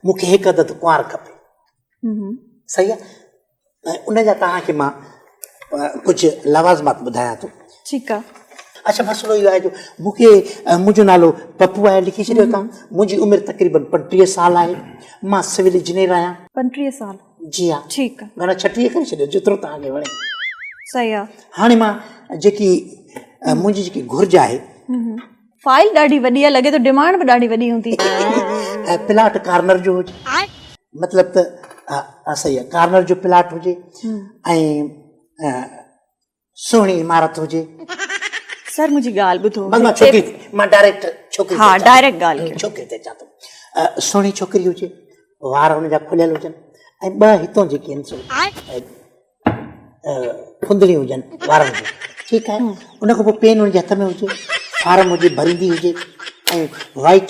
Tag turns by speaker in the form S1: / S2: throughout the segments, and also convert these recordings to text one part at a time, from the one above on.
S1: مون کي هڪ عدد ڪنوار کپي. صحيح آهي ۽ ان جا توهان کي مان ڪجهه لوازمات ٻڌايان ٿو.
S2: ٺيڪ آ.
S1: اڇا مسئلو اهو آهي جو مون کي منهنجو نالو پپو آهي لکي ڇڏيو توهان. منهنجي عمر تقريبن 35 سال آهي. مان سول انجنيئر آهيان.
S2: 35 سال.
S1: جي ها.
S2: ٺيڪ آ.
S1: گهڻا 36 ڪري ڇڏيو جيترو توهان کي وڻي.
S2: صحيح آ.
S1: هاڻي مان جيڪي منهنجي جيڪي گهرج آهي.
S2: فائل ڏاڍي وڏي آ لڳي ٿو ڊيمانڊ به ڏاڍي وڏي هوندي.
S1: پلاٽ ڪارنر جو هجي مطلب ته ها صحيح آ ڪارنر جو پلاٽ هجي ۽ سهڻي عمارت هجي.
S2: سر منهنجي ڳالهه ٻڌو.
S1: بس مان ڇوڪري مان ڊائريڪٽ ڇوڪري
S2: ها ڊائريڪٽ ڳالهه ڪيو.
S1: ڇوڪري تي اچان ٿو. سهڻي ڇوڪري هجي وار هن جا کليل هجن ۽ ٻه هتون جيڪي آهن سو ڦندڻيون هجن وارن جون ٺيڪ آهي ان کان پوء پين هن جي هٿ ۾ هجي فارم هجي ڀريندي هجي ۽ وائيٽ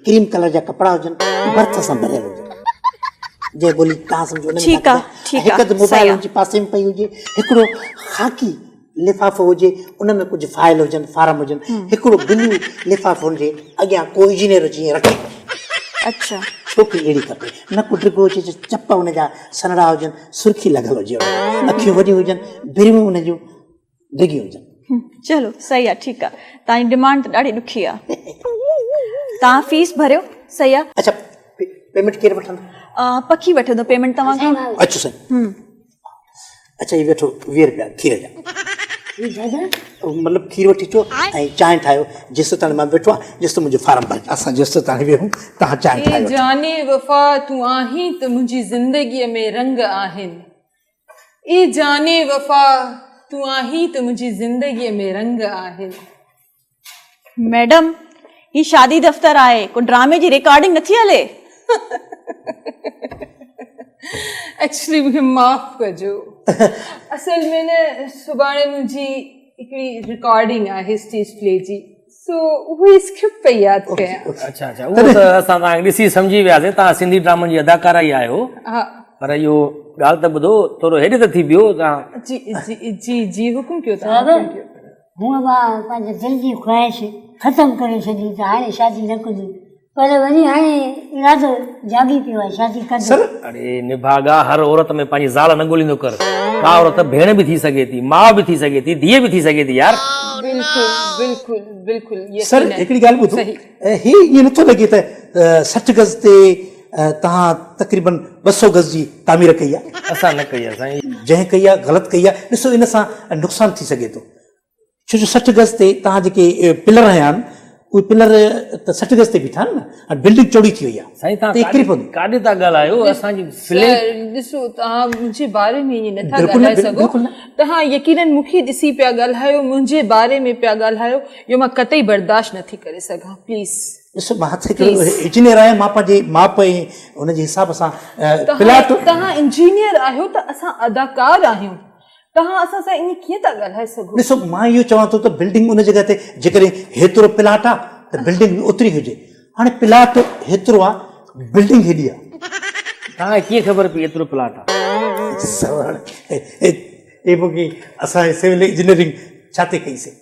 S1: ڪريم ڪلر جا ڪپڙا هجن ڀرت سان ڀريل هجن جنهن ٻولي تان سمجهو ان
S2: ٺيڪ آ ٺيڪ
S1: آ هڪ ته موبائل هن جي پاسي ۾ پئي هجي هڪڙو خاڪي لفافو هجي ان ۾ ڪجهه فائل هجن فارم هجن هڪڙو بلو لفافو هن جي اڳيان ڪو انجنيئر اچي ائين رکي.
S2: اڇا.
S1: ڇوڪري اهڙي کپي نه ڪو ڊگهو هجي جو چپ ان جا سنهڙا هجن سرخي لڳل هجي ان کي اکيون وڏيون هجن بريون ان جون ڊگهيون هجن.
S2: چلو صحيح آ ٺيڪ آ تان جي ڊمانڊ ته ڏاڍي ڏکي آ تان فيس ڀريو صحيح آ.
S1: اڇا پيمنٽ ڪير وٺندو؟
S2: پکي وٺندو پيمنٽ توهان کان.
S1: اڇا سائين. اچا هي وٺو 20 روپيا کير جا. مطلب کير وٺي اچو ۽ چانهه ٺاهيو جيستائين مان ويٺو آهيان جيستائين منهنجو فارم ڀرجي. اسان جيستائين ويهون تهان چانهه ٺاهيو.
S3: اي جاني وفا تون آهين ته منهنجي زندگيء ۾ رنگ آهن اي جاني وفا تون آهين ته منهنجي زندگيء ۾ رنگ آهن.
S2: ميڊم هي شادي دفتر آهي ڪو ڊرامي جي ريڪارڊنگ نٿي هلي.
S3: ايڪچولي مونکي معاف ڪجو اصل ۾ نه سڀاڻي منهنجي هڪڙي ريڪارڊنگ آهي اسٽيج پلي جي سو اهو ئي اسڪرپٽ پئي ياد ڪيان.
S4: اڇا اڇا اهو ته اسان توهان کي ڏسي سمجهي وياسين توهان سنڌي ڊرامن جي اداڪارا ئي آهيو پر اهو ڳالهه ته ٻڌو ٿورو هيڏي ته ٿي بيهو توهان.
S3: جي جي جي جي حڪم ڪيو توهان حڪم ڪيو.
S5: هونء مان پنهنجي دل جي خواهش ختم ڪري ڇڏي ته هاڻي شادي نه ڪندس پر وري هاڻي ارادو جاڳي پيو آهي شادي ڪندس.
S4: اڙي نڀاڳا هر عورت ۾ پنهنجي زال نه ڳوليندو ڪر ڪا عورت ڀيڻ به ٿي سگهي ٿي ماء به ٿي سگهي ٿي ڌيء به ٿي سگهي ٿي يار.
S3: بلڪل بلڪل بلڪل
S1: سر هڪڙي ڳالهه ٻڌو هي ائين نٿو لڳي ته 60 گز تي توهان تقريبن 200 گز جي تعمير ڪئي آهي.
S4: اسان نه ڪئي آهي سائين.
S1: جنهن ڪئي آهي غلط ڪئي آهي ڏسو ان سان نقصان ٿي سگهي ٿو ڇو جو 60 گز تي توهان جيڪي پلر هنيا آهن اهي پلر ته 60 گز تي بيٺا آهن نه هاڻي بلڊنگ چوڙي ٿي وئي آهي
S4: سائين توهان ڪري پوندي. ڪاڏي ٿا ڳالهايو اسان جي فليٽ.
S3: ڏسو توهان منهنجي باري ۾ ائين نٿا ڳالهائي سگهو توهان يقينن مون کي ڏسي پيا ڳالهايو منهنجي باري ۾ پيا ڳالهايو اهو مان قطعي برداشت نٿي ڪري سگهان پليز.
S1: ڏسو مان ته هڪڙو انجنيئر آهيان مان پنهنجي ماپ ۽ ان جي حساب سان پلاٽ.
S3: توهان انجنيئر آهيو ته اسان اداڪار آهيون توهان اسان سان ائين ڪيئن ٿا ڳالهائي سگهو.
S1: ڏسو مان اهو چوان ٿو ته بلڊنگ ان جڳهه تي جيڪڏهن هيترو پلاٽ آ ته بلڊنگ به اوتري هجي هاڻي پلاٽ هيترو آ بلڊنگ هيڏي آ.
S4: توهان کي ڪيئن خبر پئي ايترو پلاٽ آ.
S1: سوال هي مونکي اسان سول انجنيئرنگ ڇا تي ڪئي سي.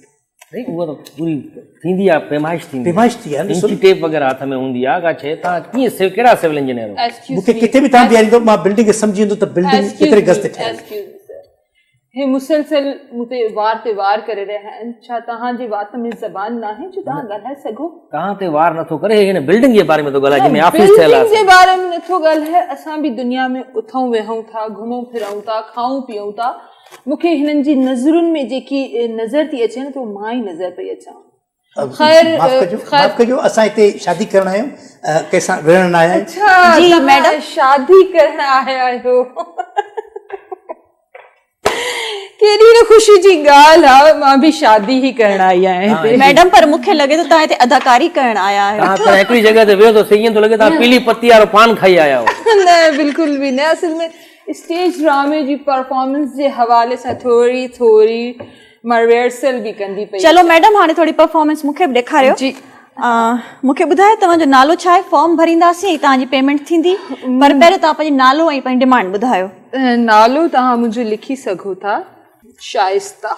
S4: سائين اها ته پوري ٿيندي آ پيمائش ٿيندي
S1: پيمائش ٿي آ
S4: انچي ٽيپ وغيره هٿ ۾ هوندي آ ڪا شي تان ڪيئن سو ڪهڙا سول انجنيئر
S1: آهيو مونکي ڪٿي به تان بيهاريندو مان بلڊنگ کي سمجهي ويندو ته بلڊنگ ڪيتري گز تي ٺهيل
S3: آهي هي مسلسل مون تي وار تي وار ڪري رهيا آهن ڇا توهان جي وات ۾ زبان ناهي جو توهان ڳالهائي سگهو
S4: توهان تي وار نٿو ڪري هي هن بلڊنگ جي باري ۾ ٿو ڳالهائي جنهن ۾ آفيس ٺهيل آهي
S3: بلڊنگ جي باري ۾ نٿو ڳالهائي اسان به دنيا ۾ اٿون ويهون ٿا گهمون ڦرون ٿا کائون پيئون ٿا مون کي هنن جي نظرن ۾ جيڪي نظر ٿي اچي نه ته مان ئي نظر پئي اچان. خير
S1: معاف ڪجو معاف ڪجو اسان هتي شادي ڪرڻ آيا آهيون ڪنهن سان وڙهڻ نه آيا آهيون.
S3: اڇا جي ميڊم شادي ڪرڻ آيا آهيو ڪيڏي نه خوشي جي ڳالهه آ مان به شادي ئي ڪرڻ آئي آهيان هتي.
S2: ميڊم پر مون کي لڳي ٿو توهان هتي اداڪاري ڪرڻ آيا آهيو.
S4: توهان ته هڪڙي جڳهه تي ويهو ٿو سي ائين ٿو لڳي توهان پيلي پتي وارو پان کائي آيا آهيو.
S3: نه بلڪل به نه اصل ۾ اسٽيج ڊرامي جي پرفارمنس جي حوالي سان ٿوري ٿوري مان ريهرسل به ڪندي پئي
S2: چلو ميڊم هاڻي ٿوري پرفارمنس مون کي به ڏيکاريو.
S3: جي.
S2: مون کي ٻڌايو توهان جو نالو ڇا آهي فارم ڀرينداسين ۽ توهان جي پيمينٽ ٿيندي پر پهريون توهان پنهنجو نالو ۽ پنهنجي ڊيمانڊ ٻڌايو.
S3: نالو توهان منهنجو لکي سگهو ٿا شائسته.